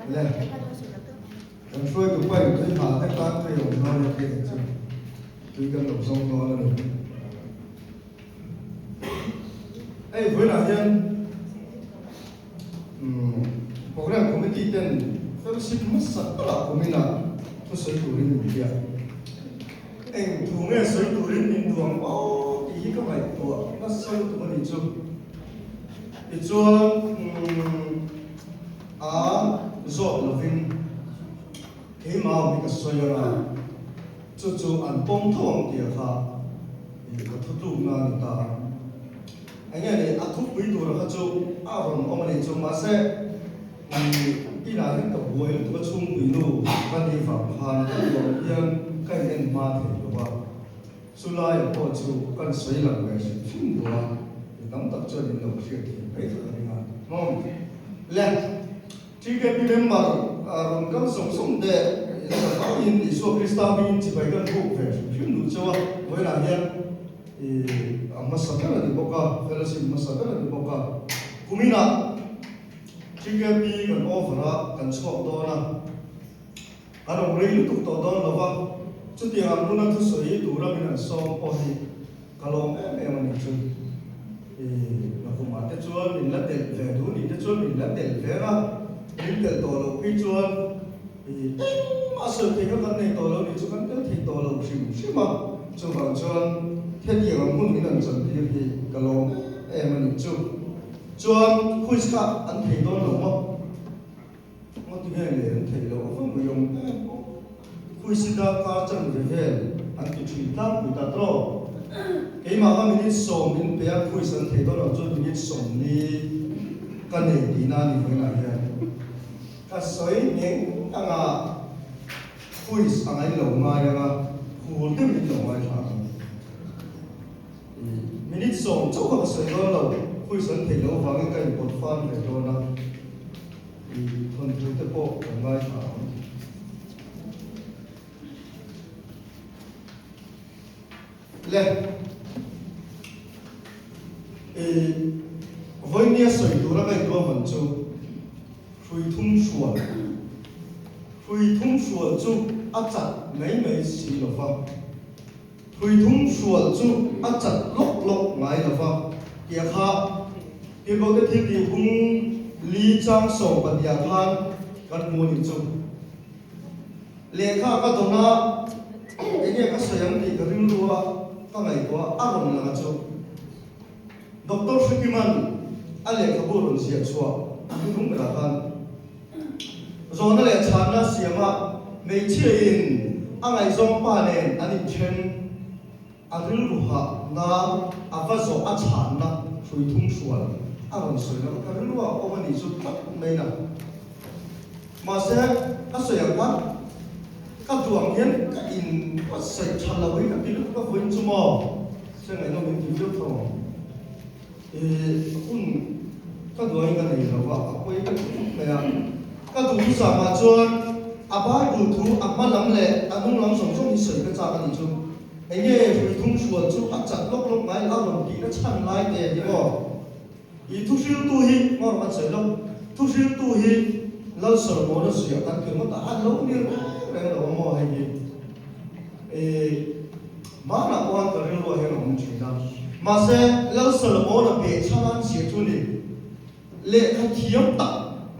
Le, kan hruaitu pain tui hah te tan tui awm dawn a tih chu tui kan lo zawng dawn a ni. Hei vawiinah hian Programme Committee ten fellowship hmasa takah kuminah thusawi turin min biak. Eng thu nge sawi turin min duang aw tih hi ka ngaihtuah nasa lutuk a nih chu. Tichuan a zawt lovin keimah awm hi ka sawi ang a, chu chu an pawm tho ang tih kha ka thutlukna a ni ta a. Enge ni a thupui tura kha chu a rawn awm a nih chu mahse inah hian ka buai lutuk a chhungpui nu ka ni vang khan ka duang hian ka in en hma thei lo a, chu laiah pawh chu kan sawi lang ve hrim hrim duh a, mi tam tak chuan in lo hriat thiam mai kha ka ring a. Mawm le TKP member rawn kal sawng sawng te in zavaiin Isua Krista hmingin chibai kan buk ve hrim hrim duh cheu a, vawiinah hian I a hmasa ber a ni bawk a, fellowship hmasa ber a ni bawk a. Kuminah TKP kan over a, kan chhuak dawn a, kan awm rei lutuk tawh dawn lo va, chutiang ang huna thusawi tura min an sawm pawh hi ka lawm em em a ni chu. I nakumah te chuan min la telh ve duh ni te chuan min la telh ve a, min telh tawh loh phei chuan I engmah sawi thei kha kan nei tawh lo nih chu kan tel thei tawh lo hrim hrim a, chuvang chuan hetiang ang hun min an chantir hi ka lawm em em a nih chu. Chuan quiz kha an thei dawn lo maw? Ngaw ti nge le an thei lo a va mui awm em pawh. Quiz hi darkar chan ve vel an ti thin tlangpui ta tawh. Keimah kha minute sawm min pe a quiz an thei dawn lo chuan minute sawmli ka nei tihna a ni vawiinah hian. Ka sawi ngheng anga quiz a ngaih lo ngai anga khur deuh in lo ngaithla ang. I minute sawm chauh kha ka sawi dawn lo, quiz an theih loh avangin ka inpawt fan ve dawn a, i thawnthu te pawh kan ngaithla ang. Le, i vawinia sawi tura ngaihtuah man chu hrui thum hrual, hrui thum hrual chu a chat mai mai si lo va, hrui thum hrual chu a chat lawk lawk ngai lo va tia kha Tirhkohte thiltih hung li chang sawm pahniha khan kan hmu a nih chu. Lehkha ka dawn a, enge ka sawi ang tih ka rilru a, ka ngaihtuah a rawn lang a chu. Doctor Hrikiman a lehkhabu rawn ziah chhuah a hnuhnung berah khan zawhna leh chhanna siama hmeichhiain a ngaihzawng pa nen an inthen a rilru hahna a va zawh a chhanna hrui thum hrual a rawn sawi lo ka rilru ah awm a nih chu tlat mai na. Mahse, ka sawi ang khan ka duh ang hian ka in sawi tha lo hi ka ti lutuk a vawiin chu maw? Hre ngaihnawm in ti viau tho ang. I hun ka duh angin ka nei lo va, a pawi ka ti khawp mai a. Ka duh hnusamah chuan a Bible thu a hma lam leh a hnung lam zawng zawng hi sawi ka chak a nih chu. Enge hrui thum hrual chu a chat lawk lawk ngai a rawn tihna chhan lai te a ni maw? I thuhriltu hi ngawr kan sawi lo, thuhriltu hi Lal Solomona zuiah kan ti ngawt a, a lo ni reng reng lo a maw hei hi. I hmanah pawh khan ka rilruah hian a awm thin a, mahse Lal Solomona behchhan an ziah chu ni, lehkha thiam tak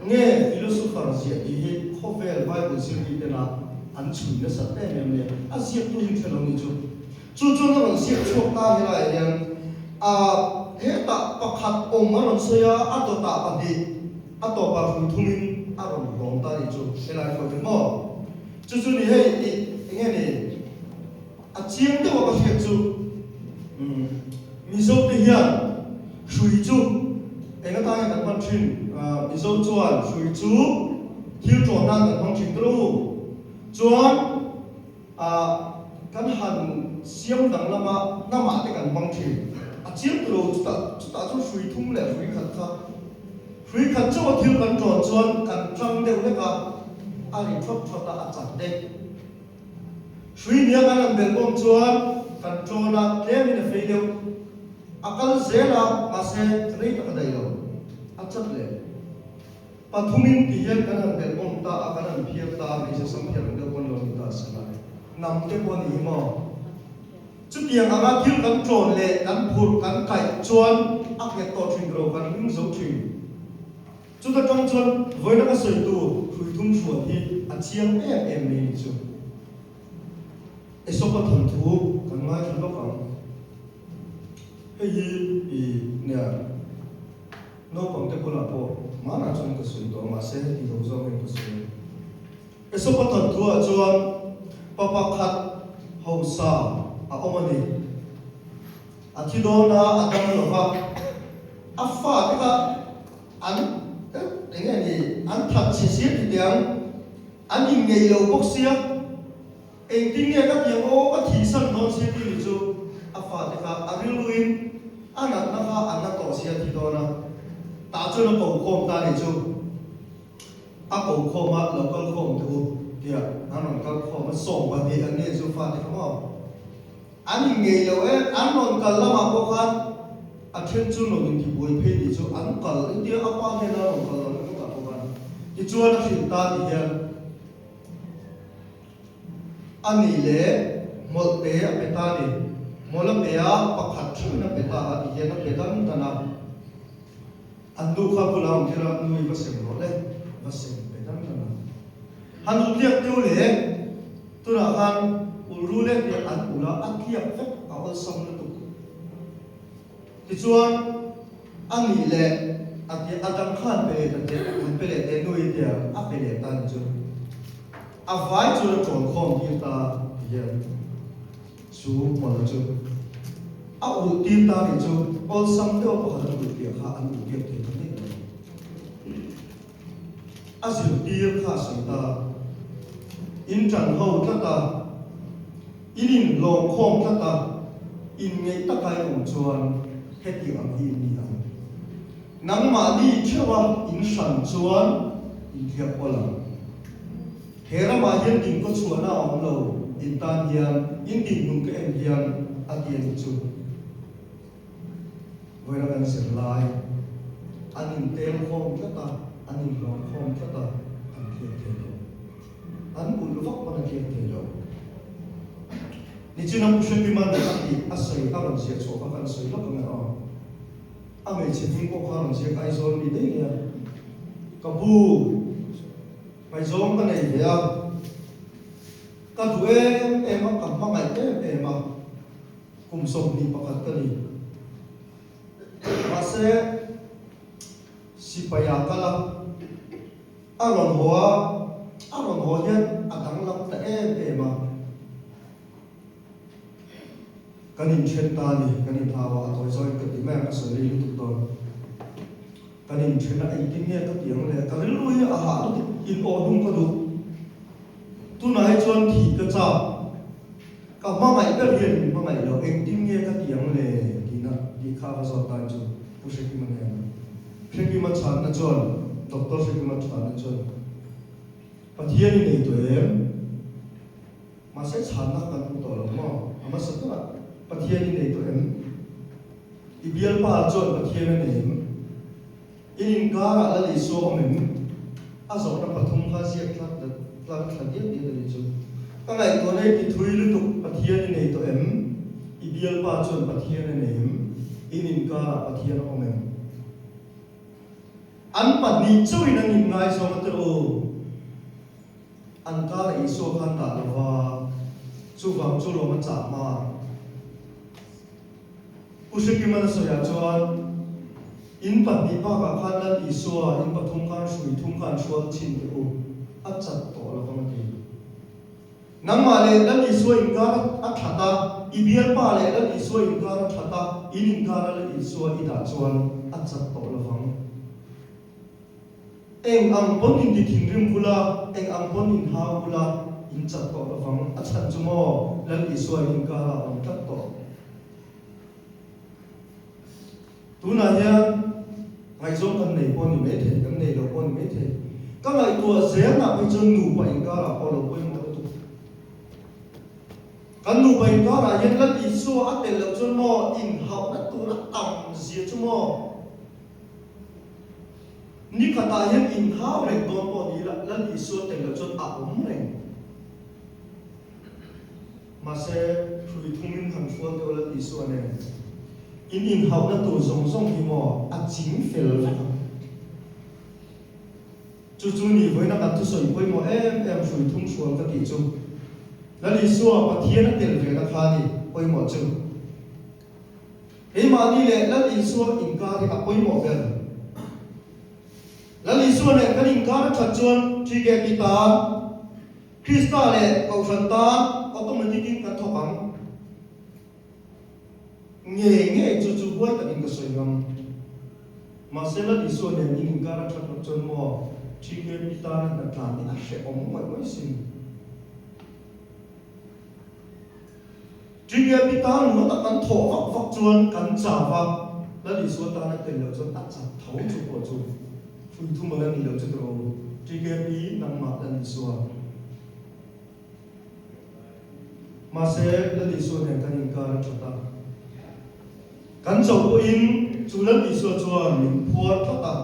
nge philosopher ziah tih hi khawvel Bible zirmi tena an chhui nasat em em le, a ziaktu hi hre lo ni chu. Chu chuan a rawn ziak chhuak ta helaiah hian a hetah pakhat awm a rawn sawi a, a dawtah pahnih, a tawpah hrui thumin a rawn hlawm ta nih chu helai khawi chu maw? Chu chu ni hei i enge ni a chiang deuh a ka hriat chu umm Mizo te hian hrui chu eng atan nge kan hman thin? Mizo chuan hrui chu thil ṭawn nan kan hmang thin tawh lo chuan A kan han siam danglam a, hnamah te kan hmang thin. A chiang tu lo chutah chutah chuan hrui thum leh hrui khat kha hrui khat chauh a thil kan tawn chuan kan tang deuh hlek a, a ri thawt thawt a, a chat daih. Hrui nia kan han belh bawm chuan kan tawn a, tlemin a fei deuh. A kal zel a, mahse rei tak a daih lo, a chat leh. Pathumin ti hian kan han belh awm ta a, kan han phiar ta a, hmeichhe sam phiar ang deuh pawn lo ni ta a si lai. Hnam te pawh a ni hi maw? Chutiang anga thil kan tlawn leh kan phurh kan kaih chuan a nghet tawh thin ro kan ring zo thin. Chuta tang chuan vawiina ka sawi tur hrui thum hrual hi a chiang em em mai ni chu. Esopa thawnthu kan ngaithla lawk ang. Hei hi i nia naupang te bulah pawh hmanah chuan ka sawi tawh a mahse heti lo zawngin ka sawi a. Esopa thawnthu ah chuan pa pakhat hausa a awm a ni. A thi dawn a, a dam lo va, a fate kha an eng nge ni an that chhe sia ti teh ang, an inngeih lo bawk sia. Engtin nge ka tiang aw ka thihsan dawn sia tih ni chu a fate kha a rilruin a natna kha an la tawh sia ti dawn a, tah chuan a ko khawm ta ni chu a ko khawm a lo kal khawm teh u tia an rawn kal khawm a 12 an nih chu fate kha maw an inngei lo e an rawn kal lamah pawh khan a then chu rawn intibuai phei ni chu an kal engtia a pa hnena rawn kal lo emaw tah pawh khan tichuan a hrilh ta ti hian A nih leh hmawlh pe a pe ta ni. Hmawlh a pe a, pakhat theuhin a pe ta a ti hian a pe dan dan a. An nu kha bulah awm tir a, nu i va sem rawh le, va sem pe dan dan a. Han ul tliak deuh leh tunah khan ul ru leh tih an ul a, a tliak vek a awlsam lutuk. Tichuan, a nih leh a ti a dang khan pe leh ta teh, an pe leh teh nui tia a pe leh ta ni chu. A vai chuan a ṭawn khawm tir ta ti hian chu hmawlh chu a ulh tir ta ni chu awlsam deuh pakhat an ulh piah kha an ulh piak thei ta mai lo. A zirtir kha a sawi ta. In ṭan ho tlat a, in inhlawm khawm tlat a, inngeih taka in awm chuan heti ang hi in ni ang. Nangmahni theuha in hran chuan inthiak awl ang. He ramah hian dingkaw chhuahna a awm lo, in tan hian in dinhmun ka en hian a ti a nih chu. Vawiina kan zir lai, an intel khawm tlat a, an inhlawm khawm tlat a, an tliak thei lo. An ulh vak pawn a tliak thei lo. Nichina Pu Hrekiman a tih a sawi a rawn ziah chhuah kha kan sawi lawk ang e aw. A hmeichhe hming pawh kha a rawn ziak Aizawl mi daih nia. Ka pu, ngaihzawng ka nei ve a, ka duh em em a, ka hmangaih em em a. Kum 21 ka ni. Mahse, sipai ah kal a, a rawn haw a, a rawn haw hian a danglam ta em em a. Kan inthen ta a ni, kan inhau a, a tawi zawin ka ti mai a, ka sawi rei lutuk dawn. Kan inthen a, engtin nge ka ti ang le, ka rilru hi a hah lutuk, in awh hlum ka duh. Tunah hi chuan thih ka chak. Ka hmangaih ber hian min hmangaih lo, engtin nge ka ti ang le? tihna tih kha va zawt tan chu Pu Hrekima nen a Hrekima chhanna chuan, Doctor Hrekima chhanna chuan, Pathian i nei tawh em? Mahse chhanna kan hmu tawh lo maw? A hmasa berah, Pathian i nei tawh em? I bialpa chuan Pathian a nei em? In inkarah Lal Isua awm em? A zawhna pathum kha ziak tlat tlat thla diak diak a nih chu. Ka ngaihtuahna i ti thui lutuk, Pathian i nei tawh em? I bialpa chuan Pathian a nei em? In inkarah Pathian a awm em? An pahnih chauhin an inngaizawng a tirh u. An karah Isua khan dah lo va, chuvang chu lawm a chah hma. Pu Hrekiman a sawiah chuan, In pahnih bakah khan Lal Isua, in pathum khan hrui thum khan hrual chhin teh u, a chat tawh lo vang a ti. Nangmah leh Lal Isua inkar a that a, i bialpa leh Lal Isua inkar a that a, in inkara Lal Isua i dah chuan a chat tawh lo vang. Eng ang pawn in ti thinrim ula, eng ang pawn in hau ula, in chat tawh lovang. A chhan chu maw, Lal Isua in inkara a awm tlat tawh. Tunah hian ngaihzawng kan nei pawh a ni maithei, kan nei lo pawh a ni maithei. Ka ngaihtuah zelnah phei chuan nupa inkarah pawh lo pawimawh lutuk. Kan nupa inkarah hian Lal Isua a tel loh chuan maw inhauhna tur a tam zia chu maw? Ni khatah hian inhau reng dawn pawh ni ila, Lal Isua tel loh chuan a awm reng. Mahse, hrui thumin han hrual deuh Lal Isua nen in inhauhna tur zawng zawng hi maw a ching fel vek ang. Chu chu ni vawiina kan thusawi pawimawh em em hrui thum hrual ka tih chu Lal Isua Pathian a tel vena kha ni pawimawh chu. Keimahni leh Lal Isua inkar hi a pawimawh ber. Lal Isua nen kan inkar a that chuan TKP tan, Krista leh Kohhran tan automatic in kan thawk ang. Ngei ngei chu chu huai takin ka sawi ngam. Mahse Lal Isua nen in inkar a that loh chuan maw TKP tan a hnatlan hi a hrehawm ngawih ngawih sin. TKP tan ringawt a kan thawh vak vak chuan kan chau a, Lal Isua tan a tel loh chuan a chak tho chu pawh chu hrui thum a la ni lo chu tiraw u. TKP nangmah Lal Isua. Mahse Lal Isua nen kan inkar a that a, kan chauh pawhin chu Lal Isua chuan min phuar tlat a,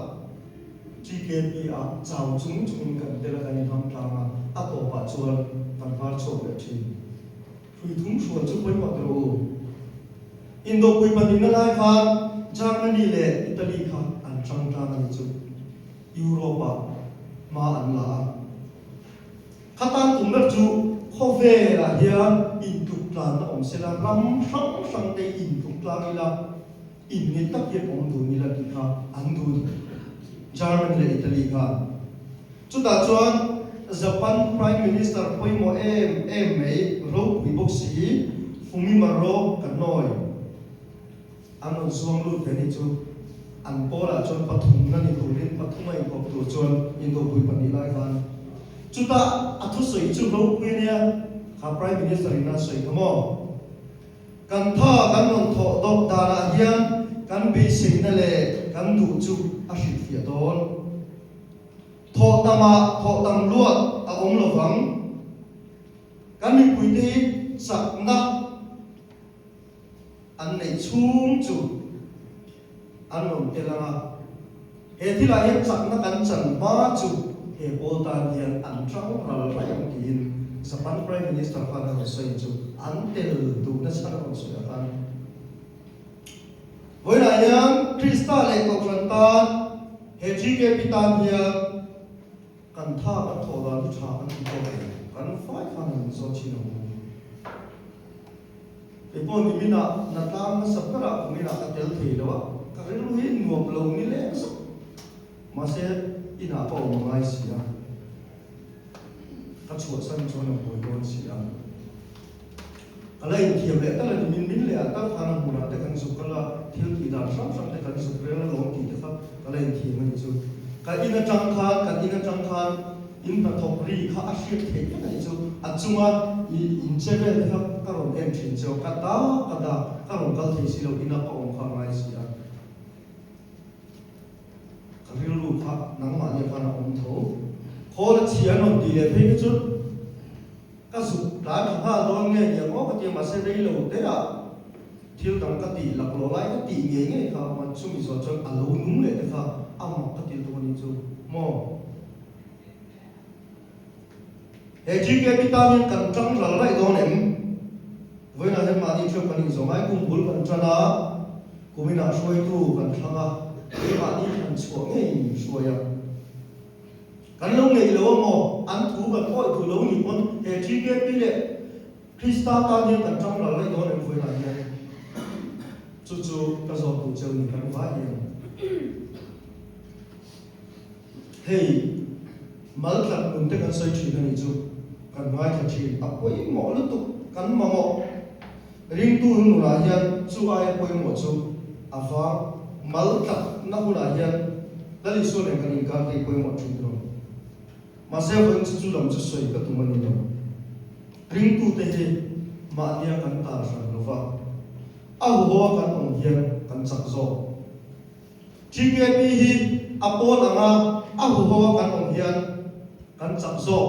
TKP ah chau chung chungin kan tel a kan inham tlang a, a tawpah chuan kan hmar chhuak leh thin. Hrui thum hrual chu pawimawh teh rawh u. Indopui pahnihna lai khan Germany leh Italy kha an hrang tlang a ni chu. Europe ah hma an la a. Khatan tum ber chu khawvel ah hian intluk tlanna awm se la, ram hrang hrang te intluk tlang ila, inngeih tak hian awm dun ila tih kha an dun Germany leh Italy khan. Chutah chuan Japan Prime Minister pawimawh em em mai ropui bawk si Fumimaro Kanoi an rawn zuang lut ve ni chu an pawlah chuan pathumna ni turin pathum a inkawp tur chuan indopui pahnih lai khan chutah a thusawi chu ropui ania kha Prime Minister in a sawi kha maw? Kan tha kan rawn thawh dawk danah hian kan beiseina leh kan duh chu a hrilhfiah dawn. Thawh tamah thawh tam luat a awm lo vang. Kan mipuite hi chakna an neih chhung chu an rawn tel ang a. He thilah hian chakna kan chan hma chu he pawl tan hian an tang ral raih ang tiin Japan Prime Minister khan a rawn sawi chu an tel duhna chhan a rawn sawi a khan. Vawiinah hian Krista leh Kohhran tan he GKP tan hian kan tha kan thawh dan hi tha kan ti tawk lo, kan fai khan an inzawt thin ang u. Kei pawh niminah Natlang hmasa berah kuminah ka tel thei lo a, ka rilru hi nuam lo ni leng zauh. Mahse inah ka awm a ngai si a, ka chhuahsan chuan a buai dawn si a. Ka la inthiam leh tal a ni, min min leh ah tal khan a hmunah te kan zuk kal a, thil tih dan hrang hrang te kan zuk rel alawm tih te kha ka la inthiam a ni chu. Ka in atang khan, kan in atang khan in hnathawk ri kha a hriat theih vek a ni chu. A chunga i in che vel te kha ka rawn en thin cheu, ka dak ka dak, ka rawn kal thei si lo, ina ka awm kha a ngai si a. Ka rilru kha nangmahni khan a awm tho. Khawl a chhi an rawn tih leh phei kha chu ka zuk tlai thla nghal dawn nge ni ang aw ka ti a, mahse rei lo te ah thil dang ka tih laklawh lai ka tih ngei ngei kha a awm a, chumi zawh chuan a lo nung leh te kha a mak ka ti tuk a nih chu maw. He GKP tan hian kan tang ral raih dawn em? Vawiinah hian mahni theuh kan inzawm ai, kum bul kan tan a, kuminah hruaitu kan thlang a, keimahni thlan chhuah ngeiin min hruai a. Kan lo ngeih lo a maw? An thu kan awih duh lo ni pawn he GKP leh Krista tan hian kan tang ral raih dawn em vawiinah hian? Chu chu ka zawt duh cheu ni kan vai hian. Hei, mal tlat nun te kan sawi thin a nih chu, kan ngaithla thin. A pawimawh lutuk, kan mamawh. Ringtu nunah hian chu aia pawimawh chu a vang. Mal tlatna hunah hian Lal Isua nen kan inkar te hi pawimawh thin tur. Mahse, vawiin chu chu lam chu sawi ka tum a ni lo. Ringtute hi mahnia kan tar hran lo va, a huhoa kan awm hian kan chak zawk. TKP hi a pawn anga a huho a kan awm hian kan chak zawk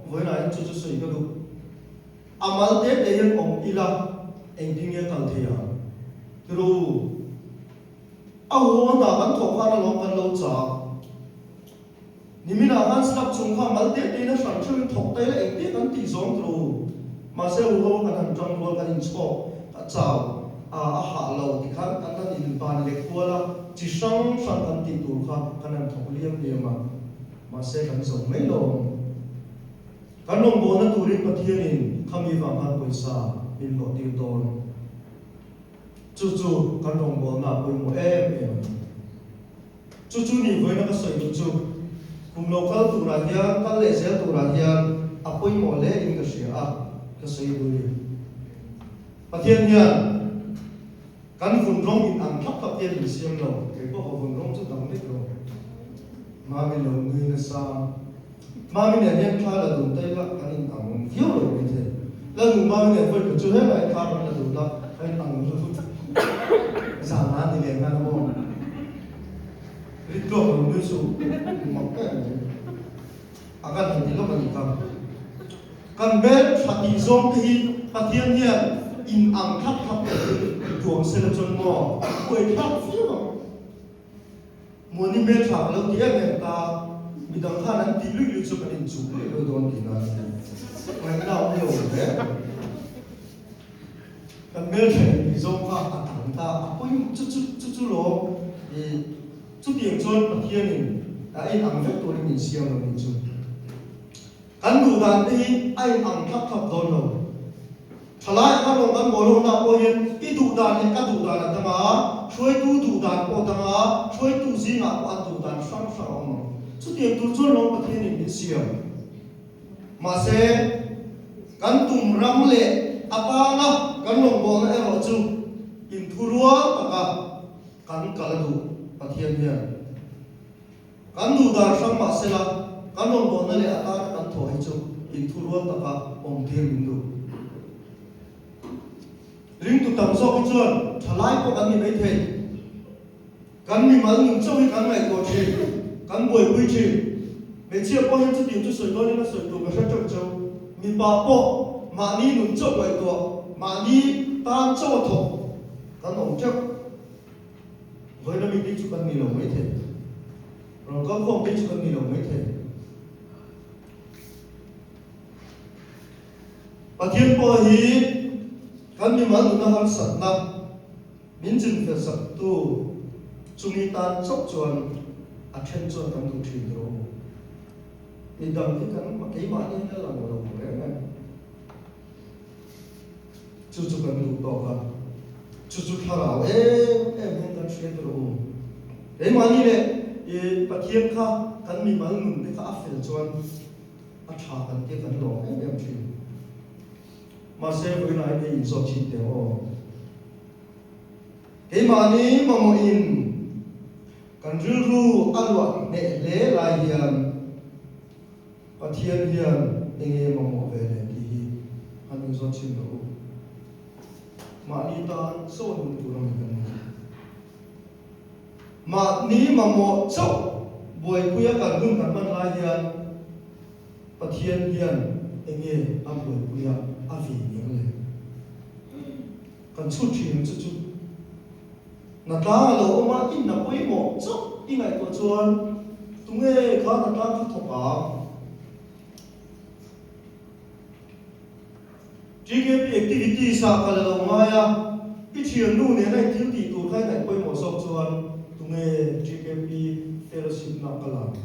vawiinah hian chu chu sawi ka duh. A mal te te hian awm ila engtin nge kal thei ang? Tiro, a huho hna kan thawh khan alawm kan lo chak. Niminah khan slab chung kha mal te tein a hran theuhin thawk ta ila engtia kan tih zawng tur u. Mahse u ho kan han tang rual kan inchhawk a chau a a hah lo ti khan kan han inban leh kual a, chi hrang hrang kan tih tur kha kan han thawk liam liam a, mahse kan zo mai lo. Kan rawngbawlna turin Pathianin khami vang khan pawisa min hlawh tir dawn. Chu chu kan rawngbawlna a pawimawh em em a ni. Chu chu ni vawiina ka sawi duh chu, kum lo kal turah hian, kal leh zel turah hian a pawimawh hle in ka hria a, ka sawi duh ni. Pathian hian kan vun rawng in ang thlap thlap hian min siam lo, kei pawh ka vun rawng chu dang vek lo. Mami lo nui nasa. Mami nen hian thla la dun ta ila kan in ang viau lo mai thei. La nu Mami nen vawi khat chu helai thla kan la dun a, kan in ang lo zan a ni leh nghal a maw. Rit tluak lo nui chu mak em mai. A kan han ti lawk a nih kha. Kan hmel tha tih zawng te hi Pathian hian in ang thlap thlap takin duang sela chuan maw huai thlak viau ang. Muani hmeltha ka lo ti em em ta, midang khan an tih luih luih chu kan inchuh luih luih dawn tih nan a ni. Ngaihna awm lo hle. Kan hmeltha in tih zawng kha a dang ta, a pawi chu chu chu chu lawm i chutiang chuan Pathianin a in ang vek turin min siam lo nih chu. Kan duh dan te hi a in ang thlap thlap dawn lo. Thalai anga rawn kan bawl ho nak pawh hian i duh dan leh ka duh dan a dang a, hruaitu duh dan pawh a dang a, hruaitu zingah pawh an duh dan hrang hrang a awm ang. Chutiang tur chuan lawm Pathianin min siam. Mahse, kan tum ram leh a tana kan rawngbawlna erawh chu inthurual taka kan kal a duh Pathian hian. Kan duh dan hrang mah sela, kan rawngbawlna leh atana kan thawh hi chu inthurual taka awmtir min duh. Ringtu tam zawk hi chuan thalai pawh kan ni maithei. Kan mimal nun chauh hi kan ngaihtuah thin, kan buaipui thin. Hmeichhia pawh hian chutiang chu sawi dawnin a sawi tur ka hre teuh cheu. Mipa pawh mahni nun chauh ngaihtuah, mahni tan chauh a thawk kan awm teuh. Vawiin ami te chu kan ni lo mai thei. Rawn kal khawm te chu kan ni lo mai thei. Pathian pawh hi kan mimal nuna harsatna min chinfel saktu chumi tan chauh chuan a then chuan kan duh thin tur a awm. Midang hi kan keimahni hian a lang lo reng em. Chu chu kan duh tawk a, chu chu thlarau em em hian kan hria tur a awm. Keimahni leh i Pathian kha kan mimal nun te kha a fel chuan a tha kan tia kan lawm em em thin. Mahse vawiinah hian hei inzawt thin teh aw. Keimahni mamawhin kan rilru a luah hneh hle lai hian Pathian hian enge mamawh ve leh tih hi han inzawt chhin rawh u. Mahni tan chaw nun tur a mi kan ni. Mahni mamawh chauh buaipuia kan hun kan hman lai hian Pathian hian enge a buaipuia a ve ning le? Kan chhut thin ang chu chu. Hnatlang a lo awm a, i hna pawimawh chauh i ngaihtuah chuan tunge kha hnatlang kha thawk ang? TKP activities ah kal a lo ngai a, i thiannu nena i thil tih tur kha i ngaih pawimawh zawk chuan tunge TKP fellowship na kal ang?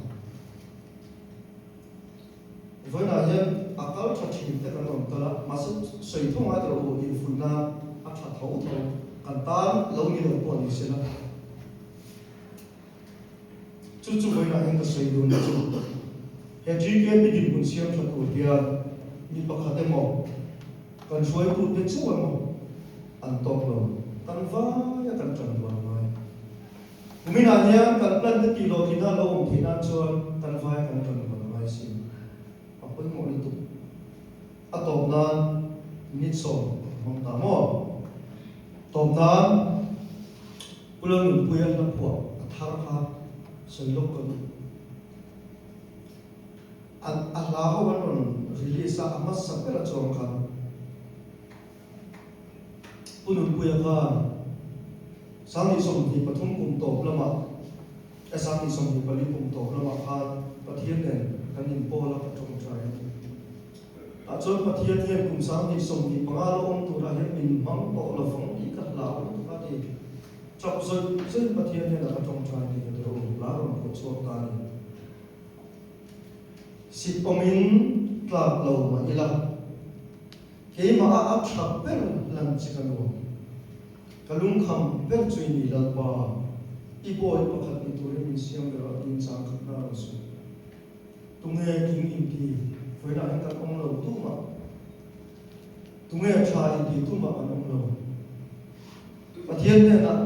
Vawiinah hian a kal tha thin te kan rawn kal a, mahse sawi tho ngai ta lo infuih nan a tha tho tho, kan tan lo ni lo pawh ni se la. Chu chu vawiinah hian ka sawi dun na chu he GKP dinhmun siam tha tur hian mi pakhat emaw kan hruaitute chauh emaw an tawk lo, kan vai a kan tan rual ngai. Kuminah hian kan plan te tih loh tihna lo awm theih nan chuan kan vai kan tan rual a ngai sin. A pawimawh lutuk. A tawp nan minute 10 hmang ta maw? Tawp nan Pu Lalnunpuia hla phuah a thar kha sawi lawk ka duh. A a hla ho an rawn release a, a hmasa ber a chuang khan Pu Nunpuia khan 2023 kum tawp lamah, 2024 kum tawp lamah khan. Pathian nen kan inpawl a, ka tawngtai a ni. Tah chuan Pathian hian kum 2025 la awm turah hian min hmang tawh lovang tih ka hlau lutuk a ti. Chap zawih zawih Pathian hian a ka tawngtai tih ka ti rawh u, la rawn pawh chhuak ta a ni. Sit awmin tlak lo mah ila, keimah a a tha ber lan che ka nuam. Ka lungkham ber chu i ni Lalpa, i bawi pakhat ni turin min siam ber a tiin chang khat na rawn sawi. Tunge king inti vawiinah hian kan awm lo tumah, tunge tha inti tumah kan awm lo. Pathian hnenah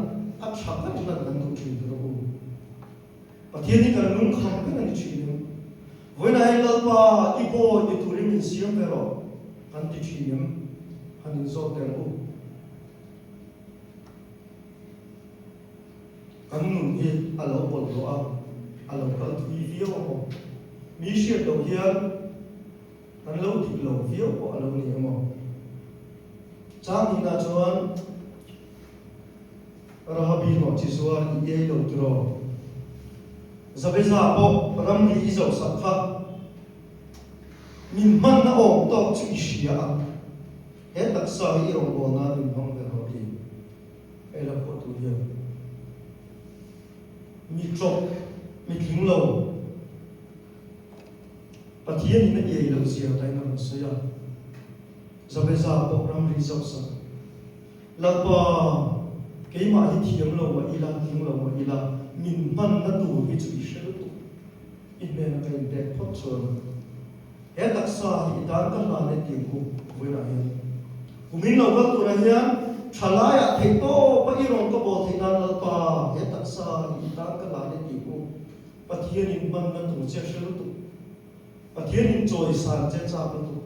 a tha ber lan kan duh thin ber u. Pathian hi kan lungkham ber a ni thin em? Vawiinah hian Lalpa i bawi ni turin min siam ve rawh kan ti thin em? Han inzawt teh ang u. Kan nun hi a lo pawlhlawh a, a lo kal thui viau a maw? Mi hriat loh hian kan lo dik lo viau pawh a lo ni emaw? Chang hnihna chuan Rahabi hlawh chi zuar i ei lo tiraw? Zabeza pawh ramri i zohsak kha min hmanna awm tawk chu i hria a, he taksa hi i rawngbâwl nan min hmang ve rawh ti ei la pawh tu hian mi ṭawp, mi tling lo. Pathian in a iai loh zia tain a rawn sawi a, Zabeza pawh ramri zauhsak, Lalpa, keimah hi thiam lo mah ila, tling lo mah ila, min hmanna tur hi chu i hre lutuk. I hnena ka inpek phawt chuan he taksa hi i tan ka hlan e tih ang u, vawiinah hian kumin lo kal turah hian thalaiah theih tawpa i rawn ka bawl theih nan Lalpa, he taksa hi i tan ka hlan e tih ang u. Pathian in hmanna tur che hre lutuk, Pathian in chawisan che chak lutuk.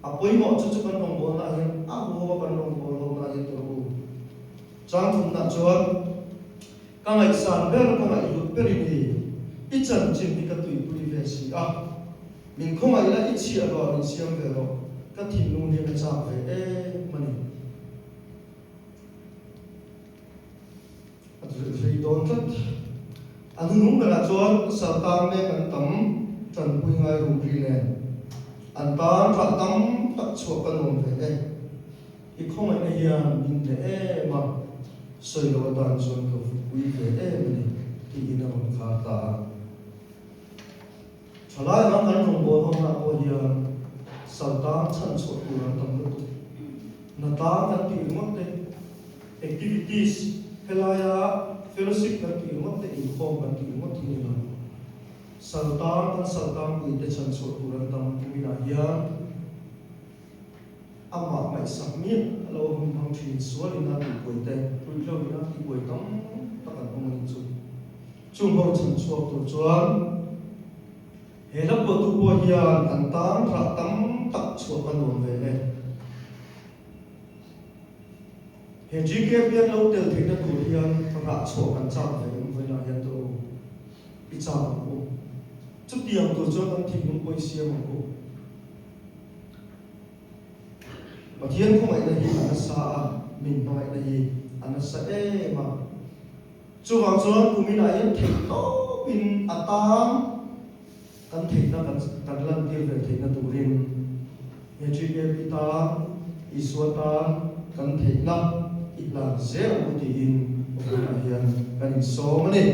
A pawimawh chu chu kan rawngbawlna hian a huho a kan rawngbâwl ho na hian tur u. Chang thumna chuan ka ngaihsan ber ka ngaihhlut ber i ni, i chanchin hi ka tuipui ve si a, min khawngaih la i chhiah ruah min siam ve rawh, ka thinlung hian a chak ve em a ni. A rei dawn tlat. A hnunung berah chuan saltang mek an tam tanpui ngai rum ri nen an tan rah tam tak chhuah ka nuam ve e. I khawngaihna hian min hneh em a, sawi lo atan chuan ka vupui ve em a ni, tiin a rawn khar ta a. Thalai ram kan rawngbâwl ho-nah pawh hian saltang chhan chhuah tur an tam lutuk. Natlang kan tih ringawt te, activities, helaia fellowship kan tih ringawt te, inkhawm kan tih ringawt hi ni lo. Saltang kan saltang puite chhan chhuah tur an tam kuminah hian amah ngaihsak miah lo hun hmang thin sualin a tihbuai te, ruihhlo in a tihbuai tam tak an awm a nih chu. Chung ho chhan chhuak tur chuan he hla phuahtu pawh hian an tan rah tam tak chhuah a nuam ve e. He GKP an lo tel theihna tur hian rah chhuah kan chak ve em vawiinah hian tur u i chak ang u. Chutiang tur chuan kan thinlung pawh i siam ang u. Pathian khawngaihna hi a nasa a, min hmangaihna hi a nasa em a. Chuvang chuan kuminah hian theih tawpin a tang kan theihna kan kan lantir ve theihna turin he GKP tan, Isua tan kan theihna i hlan zel ang u tiin vawiinah hian kan insawm a ni.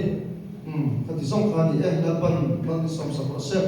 Umm, khati zawng kha a ni e, Lalpan hman i sawmsak rawh se.